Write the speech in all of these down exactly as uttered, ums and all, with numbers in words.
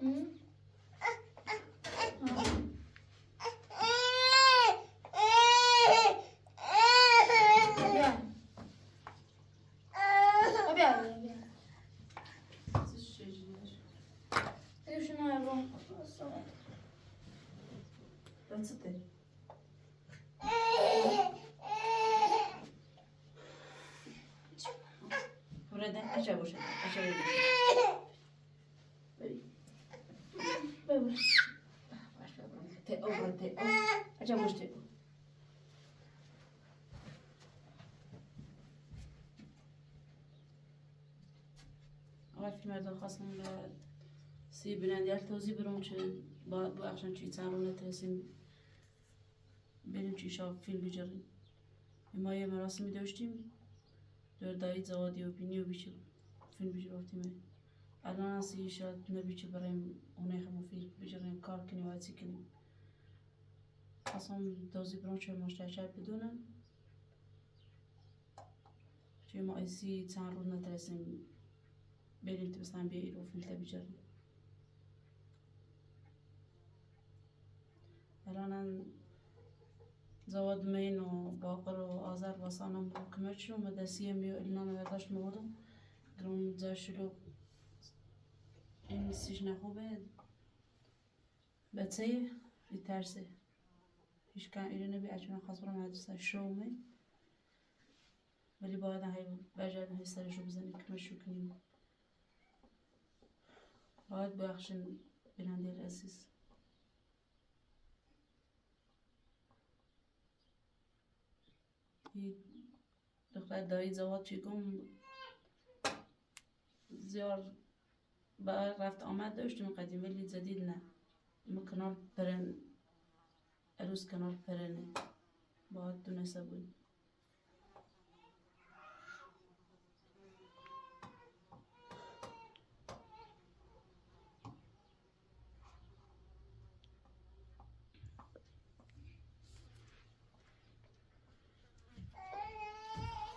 هی؟ ها. بیا. ها، بیا، بیا، بیا. سیز شئیلر. بیر شونو آییرام. بس، چیخدی. بورادان آچا بوشا، آچا بوشا. بئله. بئله. باشلا بورا. ته، او بورا، ته، او. آچا بوش، ته، او. آقای فیلمبردار، خواستیم به سیزی بیننده‌لر توضیح وئریم کی، با، بو آخشام کی، چند روز نترسیم، بیلیم کی، ایشا فیلم بیجیریم. ما یه مراسمی داشتیم، دورد آی جوادی و بینی و بیچی فیلم بیجیرفتیم. الان از ایشا نه بیچی بریم، اونه خمو فیلم بیجیریم، کار کنیم و چی کنیم. اصلاً توضیح وئریم کی، مشترکت بدونن. چون ما ایسی چند روز نترسیم، بیلیم کی، مثلاً، بیر او فیلم ده بیجیریم. الان جواد مین و باقر و آذر واسه آنام کمک شدم و دستی هم بیو الان یادداشت مودم. گرم جاشلو این سیش نخوبه. بچه‌یه، بیر ترسه. هیچ کم ایرینه بیر اکنه خواست برم مدرسه شومه. ولی باید هی بجردیم هی سرشو بزنیم، کمکشو کنیم. باید ببخشین بیننده‌ی عزیز. ای دختر دایی جواد چیکون زیار با رفت آمد داشتیم قدیم، ولی جدید نه. اما کنار پرن، عروس کنار پرنه. باید دونسته بوین.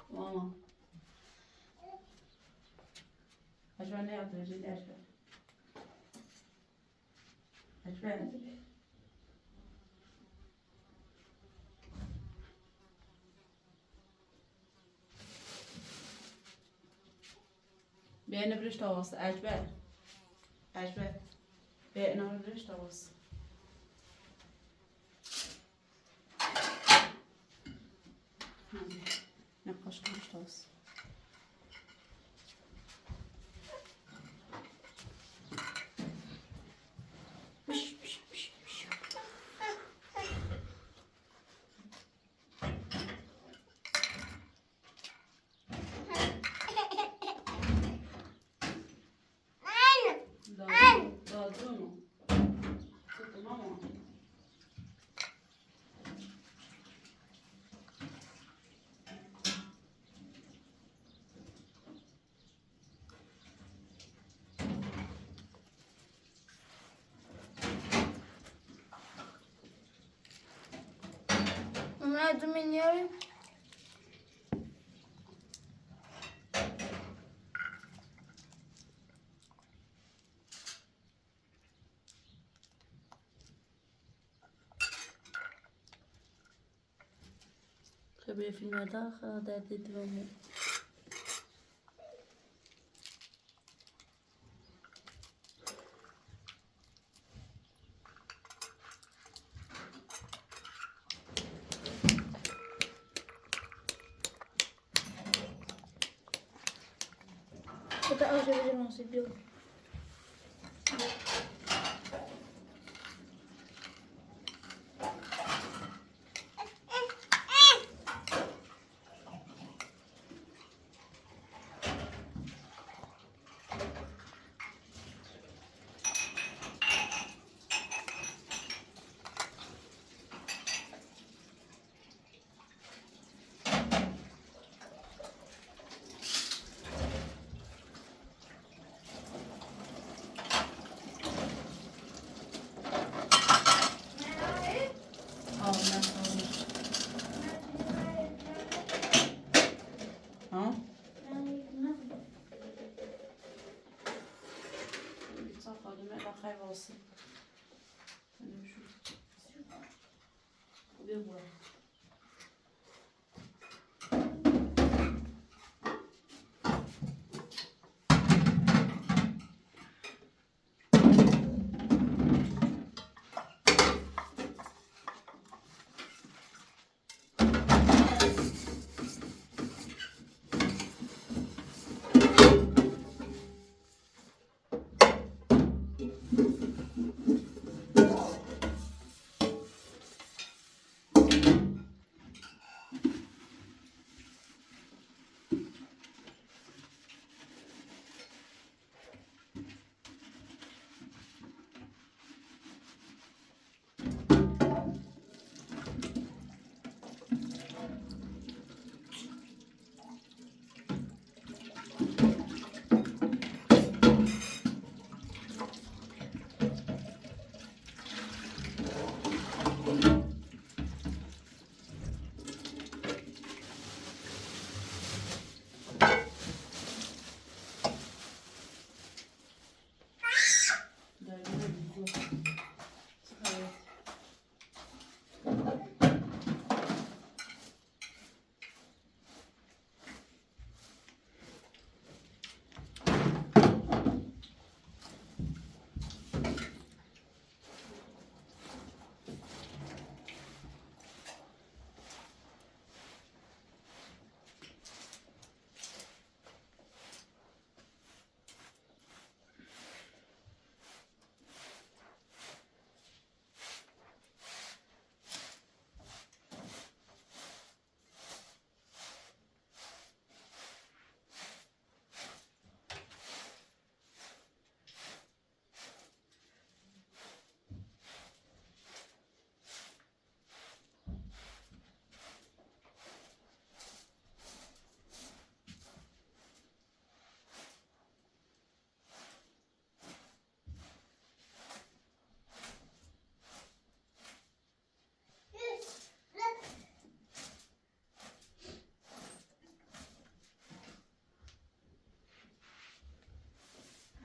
ماما. اجبه نه یادیرجی درسه؟ اجبه. بیا اینه بیر رشته آواز، اجبه. اجبه. بیا اینه بیر رشته آواز. نه قاش قاش دا اولسون. دادون، دادون. توتون ماما. Bunlar dümenleri. خیلی فیلملرده آخی درد ائدیرم. Bu da Azerbaycan olsun, yok. باخ، خیر اولسون. بیر بورا.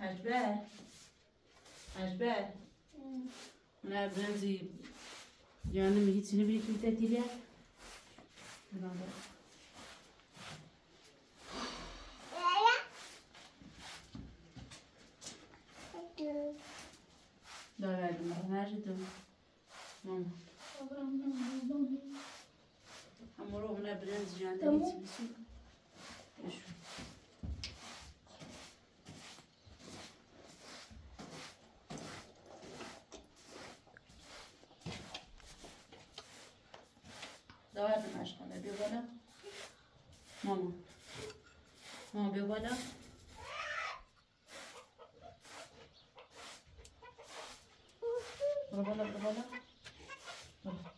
اجبر. اجبر. هی. نه، برنجی، یعنی، هیچینی بیر ایکی مدت ائله‌یک. بونا دا. دا وئردیم، هر شئی. ماما. هامورو اونا بیرنج یاغ تامام. ایچیرسن. شو. داوردیم آشغالا، بیر بالا. ماما. ماما، بیر بالا. بورا بالا، بورا بالا. بورا.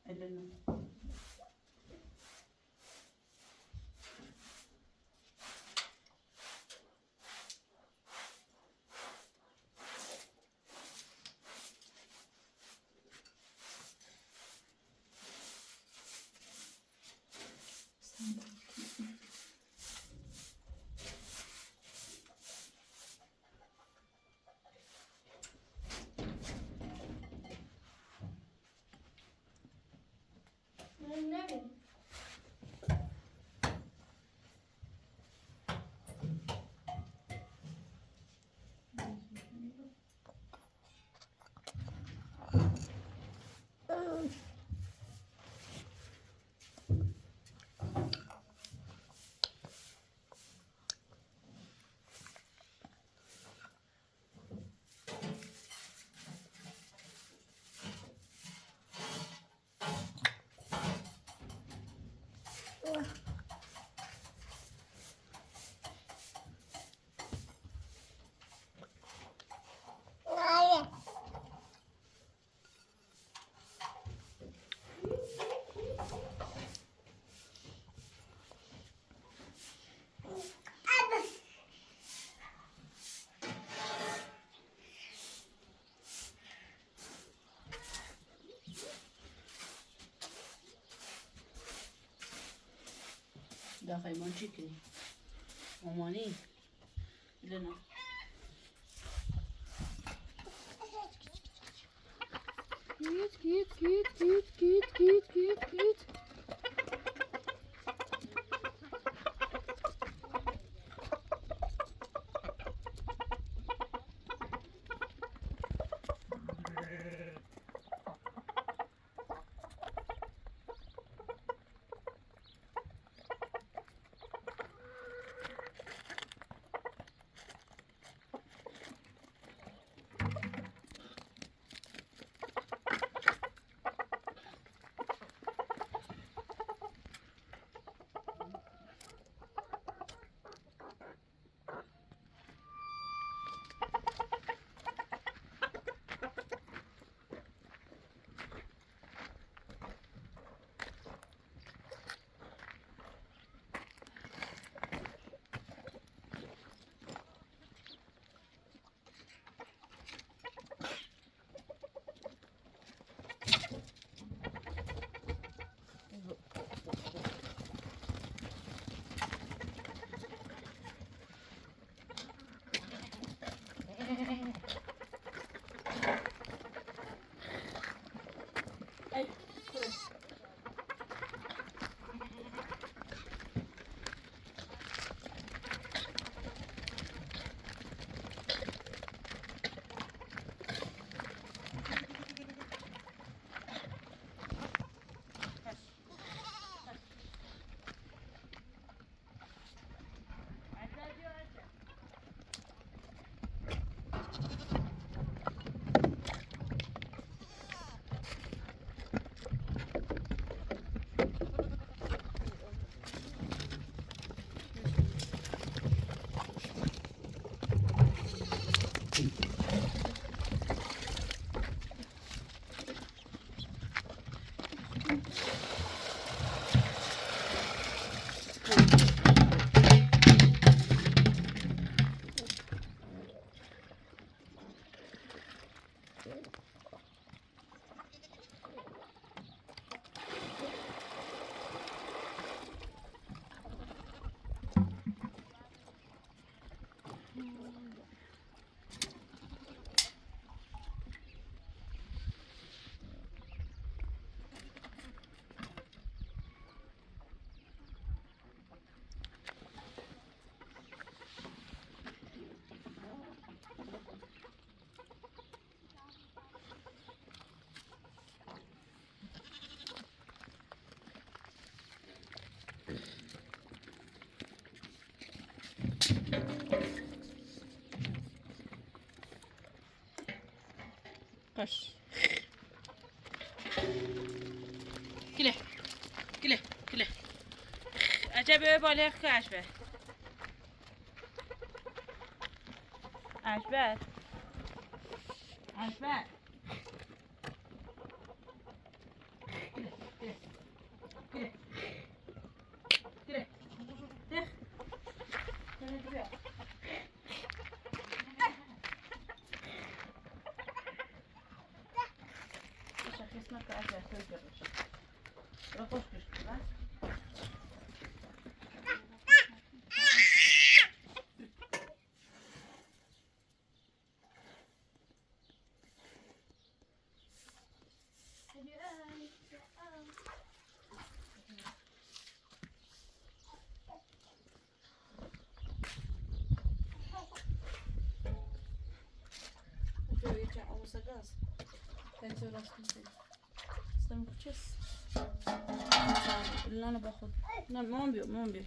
الینی. داخل مانچیکی. اومانی. بیلنه. گیت، گیت، گیت. قاچ. گله. گله. گله. عجب، اؤیوب آلیاق کی، اکبر. اکبر. اکبر. Sen bakacağız. Lan bak. Lan, ne yapıyor, ne yapıyor?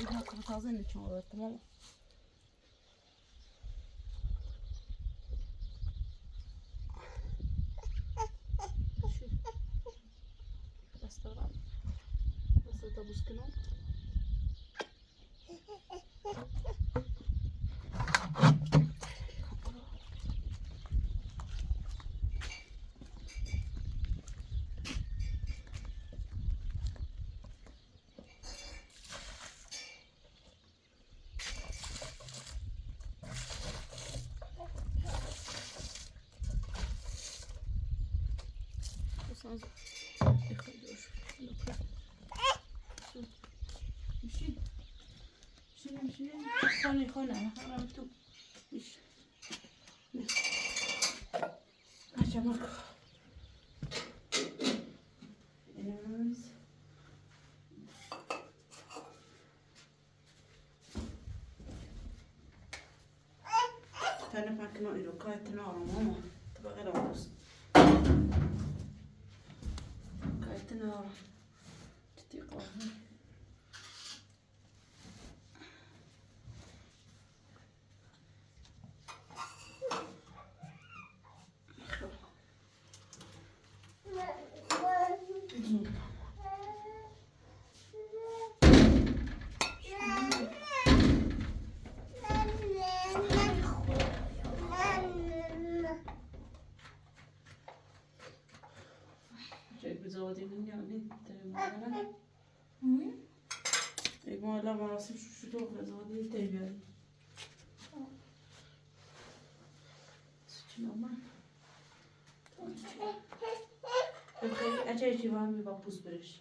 بیر حاققی تازا ایندی چون اولاجاق، تامام. Biraz da, biraz da buz kınar. می‌شی. می‌شی، می‌شی. خانه، خانه. آرام تو. می‌شی. می‌شی. آچاماق. اینیمیز. تنه پاکینا ایرو، کایتینا آرام، آمما طبقه ده اولسون. کایتینا آرام. جدی قالدی. شئی، بو زادینین یعنی، دئییم، بئله. هی؟ ای، بو ائله مناسب شو، شو چوخ زادی تربیه. سوتون آمما. اوکئی، اجه کی وار می، باخ، بوز برش.